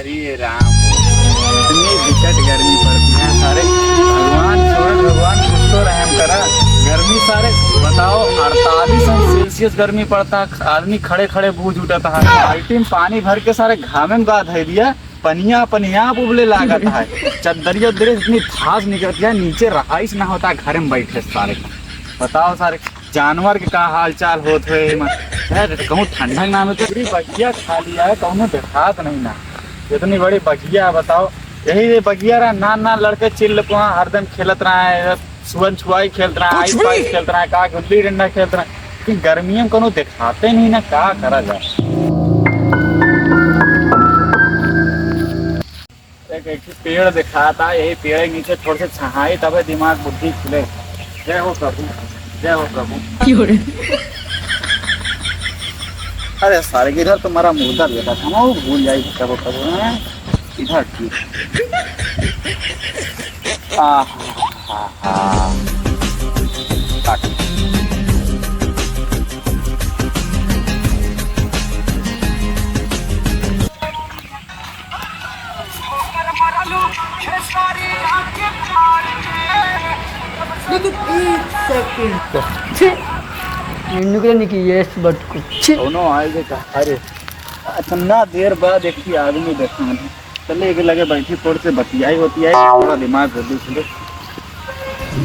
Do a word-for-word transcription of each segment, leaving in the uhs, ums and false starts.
अरे राम, इतनी विकट गर्मी पड़ती है सारे। भगवान सूरज भगवान कुछ तो रहम करा। गर्मी सारे, बताओ, अड़तालीस अंश सेल्सियस गर्मी पड़ता है, आदमी खड़े खड़े बूझ उठता है। बाल्टी में पानी भर के सारे घामे में गा धइ दिया, पनिया अपने आप उबले लागत है। चद्दरिया उद्दरिया इतनी धास निकलती है, नीचे रहाइश ना होता, घर में बैठे सारे। बताओ सारे, जानवर के का हाल चाल होत होए एमा? यार, कहूँ ठंडा ना में तो पूरी बगिया खाली है, कौनो देखात नहीं ना। इतनी बड़ी बगिया है, बताओ। यही ये बगिया रहा, नान नान लड़के चिल्ल कुआं हरदम खेलत रहा है, सुअन छुआई खेलत रहा है, कुछ आइस भी? पाइस खेलत रहा है, का गुल्ली डंडा खेलत रहा है। लेकिन गर्मियों में कौनो देखाते नहीं ना, का करा जाए? एक, एक ठे पेड़ देखाता, यही पेड़ के नीचे थोड़े से छहाई, तबे दिमाग बुद्धि खुले। जय हो प्रभु, जय हो प्रभु। क्यों रे? अरे सारे, इधर तो मरा मुर्दा बैठा था, वो भूल जाई कबो कबो, हैं? इधर ठीक। आहा, हा, हा। काट। लेकिन एक सेकंड। छी। निकले नहीं कि ये इस बट को। छी। दोनों आए थे कहा, अरे, इतना देर बाद एक ही आदमी देखा है। चले, एक लगे बैठी, थोड़े से बतियाई होती है, थोड़ा दिमाग हो गई।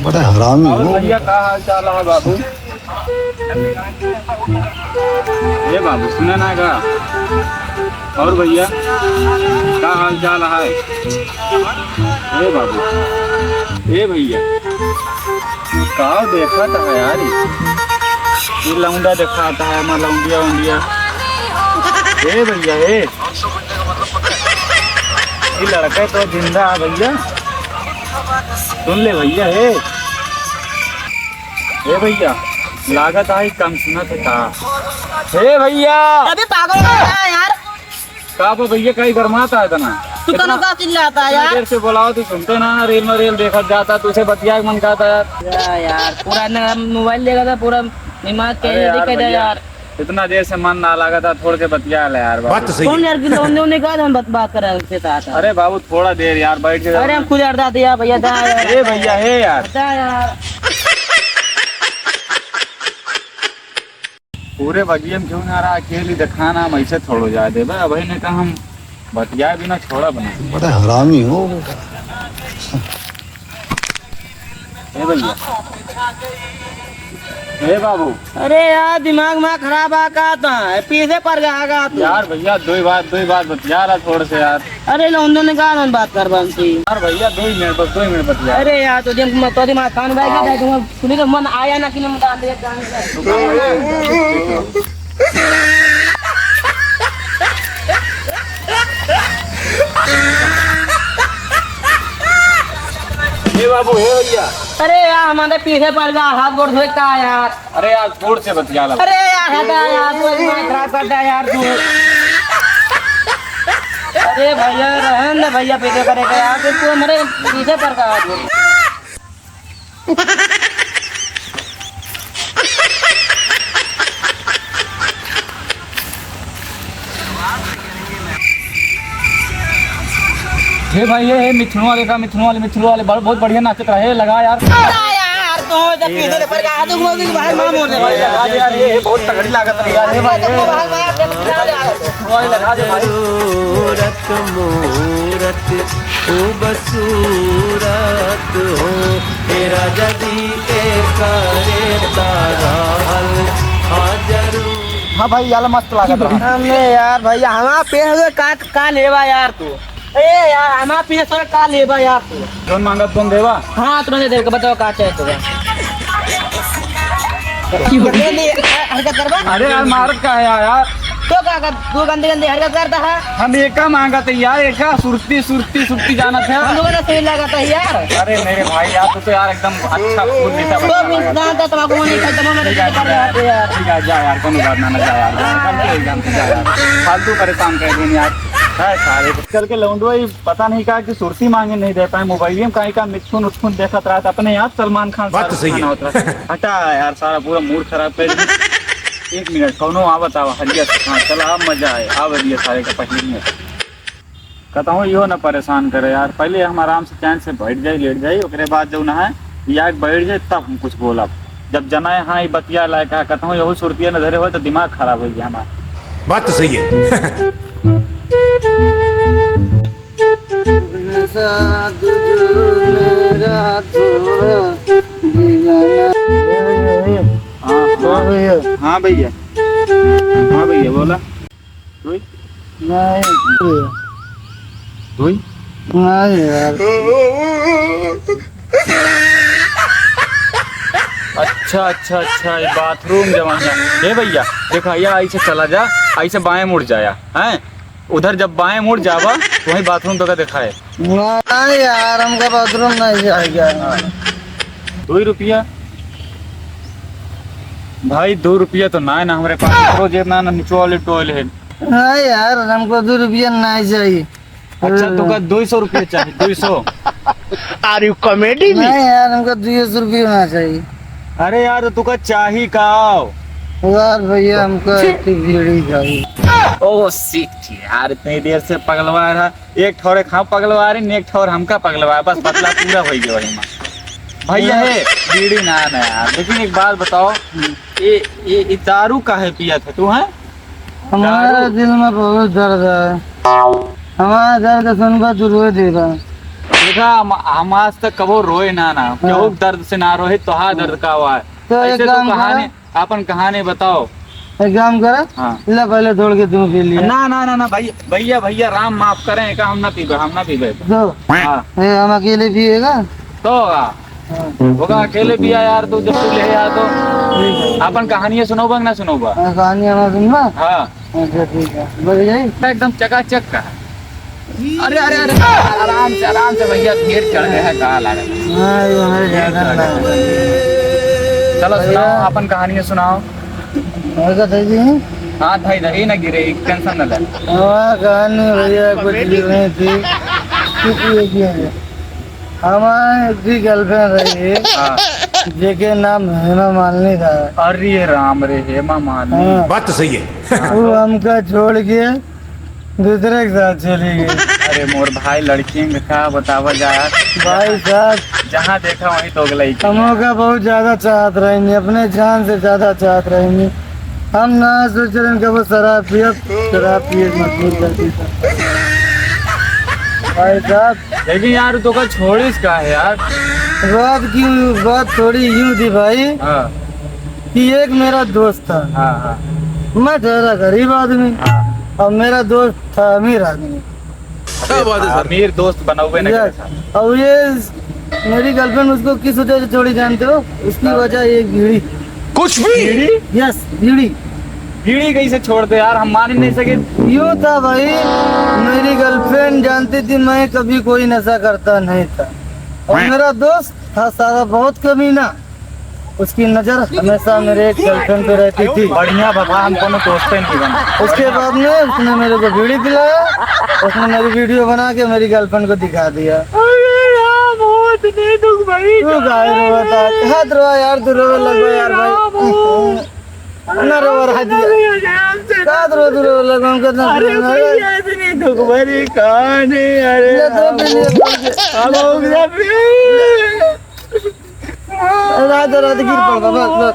बड़ा हरामी और हो। भैया, का हाल चाल है बाबू? ए बाबू, सुने ना का? और भैया, का हाल चाल है? ए बाबू, ए भैया, का देखत है यार? ये लौंडा देखाता है, हमार लौंडिया उंडिया। ए भैया, ए, ये लड़का तो जिंदा है भैया। सुन ले भैया, हे। हे भैया, लागत आई कम सुनत है का? हे भैया। अबे पागल हो गया है यार। का बा भैया, कहीं गरमात है इतना? तू इतना, कनो का चिल्लाता है इतना यार? देर से बोलाओ, तू सुनते ना, reel में reel देखत जाता, तुझसे बतिया के मन करता यार। या यार, पूरा ना मोबाइल देखा था, पूरा दिमाग के अरे यार, दिखा था भैया। यार। इतना देर से मन ना लगा था, थोड़ के बतिया ले यार बाबू। बात तो सही कौन है। यार, कि लौंडे होने का हम बात, बात कर रहे हैं उसके साथ? अरे बाबू, थोड़ा देर यार, बैठ के अरे हम खुद यार, दा दिया भैया, दा यार। ए भैया, हे यार। दा यार। पूरे बगिया में क्यों ना रहा, अकेली दिखाना, हम ऐसे थोड़ो जाए देबे। अब ने कहा हम बतिया बिना छोड़ा बना। बड़ा हरामी हो बेटा। ए भैया। ए बाबू। अरे यार, दिमाग में खराब आ का था? पीछे पड़ गया का तू? यार भैया, दो ही बात, दो ही बात बतिया रहा थोड़े से यार। अरे लौंडो ने का बात कर बनती? यार भैया, दो ही मिनट, बस दो ही मिनट बतिया। अरे यार, तो दिन में तो दिमाग खान बैठ गया, तुम सुनी तो मन आया ना कि हम डाल दे, डाल दे। ए बाबू, हे भैया। अरे यार, हमारे पीछे पड़ गया, हाथ गोड़ धोए का यार। अरे यार, जोर से बतिया ला। अरे यार, हटा यार, तू दिमाग खराब कर दिया यार तू। अरे भैया, रहन दे भैया, पीछे करेगा यार, तू हमारे पीछे पड़ गया हाथ गोड़। हे भाई, हे, हे, मिथुन वाले का, मिथुन वाले, मिथुन वाले, बहुत, बहुत बढ़िया नाचत रहे, लगा यार। अरे यार, तो जब पीछे से पड़ गया, तो वो भी बाहर मार मोड़ दे भाई। यार, यार, ये, ये बहुत तगड़ी लागत रही यार, ये भाई, ये। भाई, भाई, भाई, भाई, भाई। हाँ भाई, यार मस्त लागत रहा। अरे यार भैया, हमार पेड़ हुए का, का लेवा यार तू? ए यार, हमार पीछे सर का लेबा यार तू? जौन मांगत तौन देबा? हाँ, तुरंत देबा, बताओ का चाहे तोरा? ले, ले, हरकत करबा? अरे यार, मारत का है यार? तो का कर, तू गंदी गंदी हरकत करता है? हम एका मांगत है यार, एका सुरती, सुरती, सुरती जानत है। हम लोगों ने सही लगा था यार। अरे मेरे भाई यार, तू तो यार एकदम अच्छा फूल जैसा तो बच्चा भी लगा। ना था, तमाकू नहीं खाई, तमाकू नहीं ठीक है, खाई, ठीक है, यार। ठीक है, जा यार, कोनो बात ना, ना जा यार, जा, गलती हो गई, जा यार। फालतू परेशान कर देंगे यार। है सारे। कल के लौंडो ही पता नहीं का कि सुरती मांगे नहीं देता है, मोबाइल में कहीं का मिथुन उथुन देखत रहा था, अपने याद सलमान खान, बात तो शाहरुख सही खान है। होता है। हटा यार, सारा पूरा मूड खराब कर दिया। एक मिनट, कौनो आवत आवा, हलिया से, हाँ, चला, अब मजा आए, आवे दिया सारे का पहले में। कतहूँ इहो न परेशान करे यार, पहिले हम आराम से चैन से बैठ जाई, लेट जाई, ओकरे बाद जउन है, ई आके बैठ जाई, तब हम कुछ बोलब। जब जनाए हाँ, ई बतिया लायक है, कतहूँ इहो सुरतिया न धरे होए, तो दिमाग खराब होइ जाई हमार। बात तो सही है। हाँ, हाँ। हाँ भैया, हाँ भैया, हाँ भैया, बोला। दुई? नहीं। दुई? नहीं यार। अच्छा, अच्छा, अच्छा, ये बाथरूम जवन है। ए भैया, देखा, या ऐसे चला जा, ऐसे बाएं मुड़ जाया, हैं? उधर जब बाएं मुड़ जावा, तो वहीं बाथरूम तोका देखाए। नहीं यार, हमका बाथरूम नहीं चाहिए। दुई रुपया? भाई, दुई रुपया तो ना है ना हमरे पास, हमरो जेब ना, ना निचवा वाले टोल है। नहीं यार, हमको दुई रुपया नहीं चाहिए। अच्छा, तोका दुई सौ रुपया चाहिए, दुई सौ? Are you comedy me? नहीं यार, हमको दुई सौ रुपया ना चाहिए। अरे यार, तो तोका चाही का? यार भैया, हमको एक बीड़ी चाहिए। ओ शिट यार, इतनी देर से पगलवा रहा। एक ठौर एक हम पगलवा रहे, एक ठौर हमका पगलवा, बस बदला पूरा होइ गया वही में। भैया है, बीड़ी ना, ना यार, लेकिन एक बात बताओ, ये, ये, ये दारू काहे पिया था तू, हैं? हमारे दारू? दिल में बहुत दर्द है, हमारा दर्द सुनकर तू रो देगा। देखा, हम, हम आज तक कबो रोए ना, ना, हाँ। केहू दर्द से ना रोए, तोहार दर्द का हुआ है? तो एक ऐसे तो काम कहानी, करो। आपन कहानी बताओ। एक काम करा, हाँ। ले पहले तोड़ के तू पी लिया। ना, ना, ना, ना, भाई, भैया, भैया, राम माफ करें, एका हम ना पीबे, हम ना पीबे। दो। हाँ। ए, हम अकेले पिएगा? तो का? हाँ। होगा अकेले पिया यार, तू जब तू ले आ तो। ठीक है। आपन कहानियाँ सुनोबा कि ना सुनोबा? हाँ, कहानी हमारा सुनबा? हाँ। अच्छा, ठीक है। बोल जाई। एकदम चकाचक का। अरे, अरे, अरे, आराम से, आराम से भैया, ढेर चढ़ गया है, का लागत? हाँ, ये हमारे ढेर ज्यादा चढ़ गया है। चलो, भैया। सुनाओ, आपन कहानी सुनाओ। और का था जी? हाँ, धाई, धाई ना गिरे, tension ना ले। हमारा कहानी भैया कुछ भी नहीं थी। कुछ भी नहीं है। हमारे एक girlfriend रही, हाँ। जेके नाम हेमा मालिनी था। अरे राम रे, हेमा मालिनी। हाँ। बात तो सही है। हाँ। वो हमका छोड़ के दूसरे के साथ चली गई। अरे मोर भाई, लड़कियन के का बतावा जाए। भाई साहब, जहाँ देखा वहीं दोगलई की। हमका बहुत ज्यादा चाहत रहेंगी, अपने जान से ज्यादा चाहत रहेंगी। हम ना सोच रहे कि वो शराब पियब, शराब पिए मजबूर कर दी। भाई साहब। लेकिन यार, तोका छोड़िस का है यार? बात क्यों, बात थोड़ी यूं थी भाई, हाँ। कि एक मेरा दोस्त था। हाँ, हाँ। मैं ठहरा गरीब आदमी, हाँ। और मेरा दोस्त था अमीर आदमी। क्या बात है सर? अमीर दोस्त बनावे ना करे था। और ये मेरी girlfriend उसको किस वजह से छोड़ी जानते हो? उसकी वजह एक बीड़ी। कुछ भी? बीड़ी? Yes, बीड़ी। बीड़ी कैसे छोड़ दे यार, हम मान ही नहीं सके। यूं था भाई, मेरी girlfriend जानती थी मैं कभी कोई नशा करता नहीं था, और मेरा दोस्त था सारा बहुत कमीना। उसकी नजर हमेशा मेरे एक girlfriend पे रहती थी। बढ़िया भगवान, हम कोनो दोस्ते नहीं बना। उसके बाद में उसने मेरे को बीड़ी पिलाया, उसने मेरी video बना के मेरी girlfriend को दिखा दिया। अरे राम, बहुत नहीं दुख भाई। तू काहे रोवत है? हाथ रोवा यार, तू रोवे लगो यार भाई। ना रोवा, रह दिया। का तो रो, तू रोवे लगो, हम कितना अरे भैया, इतनी दुख भरी कहानी, अरे ले तो राम। अब हो गया। रात रात गिर पड़बा, बस, बस।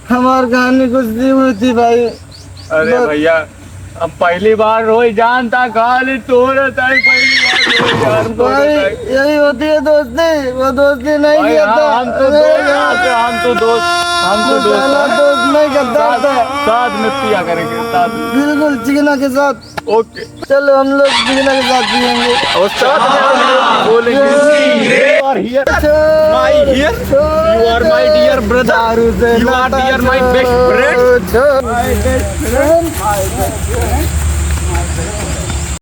हमार कहानी कुछ नहीं हुई थी भाई। अरे बस। भैया, हम पहली बार रोई जानता, खाली तोरे ताई पहली बार रोई जान, तोरे भाई, ताई। यही होती है दोस्ती, वो दोस्ती नहीं भाई, रहता। हाँ, हम तो अरे दोस्त यार। हैं, हम तो दोस्त, हम तो दोस्त साला हैं। दोस्त नहीं करता साथ, होता। साथ में पिया करेंगे, साथ में। बिल्कुल, चिकना के साथ। OK। चलो, हम लोग बिना के साथ पिएंगे। और साथ में हम लोग बोलेंगे, "You are here, my here, you are my dear brother, दारू से you are नाता dear my best friend." छोड़। My best friend, my best friend।